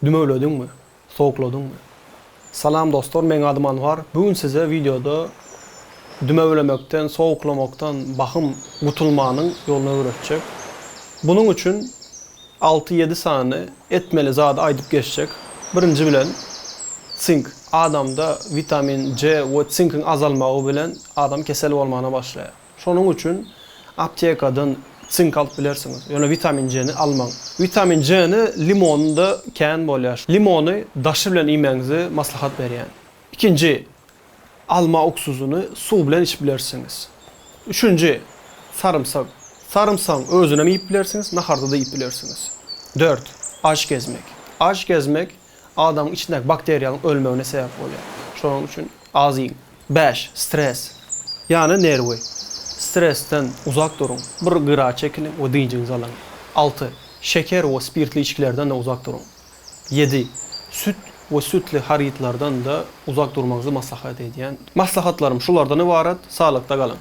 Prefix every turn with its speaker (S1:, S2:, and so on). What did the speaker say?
S1: Dümewlediňmi? Sowukladyňmy? Salam dostlar meň adym Anwar bu gün size wideoda dümewlemekden sowuklamakdan bahym gutulmanyň ýoluny öwretjek. Bunuň üçin alty ýedi sany etmeli zady aýdyp geçjek. Birinji bilen sink. Adamda witamin C we sinkiň azalmagy bilen adam kesel bolmana başlaýar. Şonuň üçin aptekadan sink alyp bilersiňiz. Ýöne witamin C-ni almaň. Witamin C-ni limonda kän bolýar. Limony daşy bilen iýmegiňizi maslahat berýän. Ikinji, alma uksusyny suw bilen içip bilersiňiz. Üçünji, sarymsak. Sarymsagyň özünem iýip bilersiňiz, naharda-da iýip bilersiňiz. Dört, aç gezmek. Aç gezmek adamyň içindäki bakteriýalaryň ölmegine sebäp bolýar. Şonuň üçin az iýiň. Bäş, stres. Ýagny nerwi. Stresden uzak duruň. Bir gyra çekiliň we dynjyňyzy alyň. Alty, şeker we spirtli içgilerden-de uzak duruň. Ýedi, süt we sütli harytlardan-da uzak durmagyňyzy maslahat edýän. Maslahatlarym şulardan ybarat. Saglykda galyň!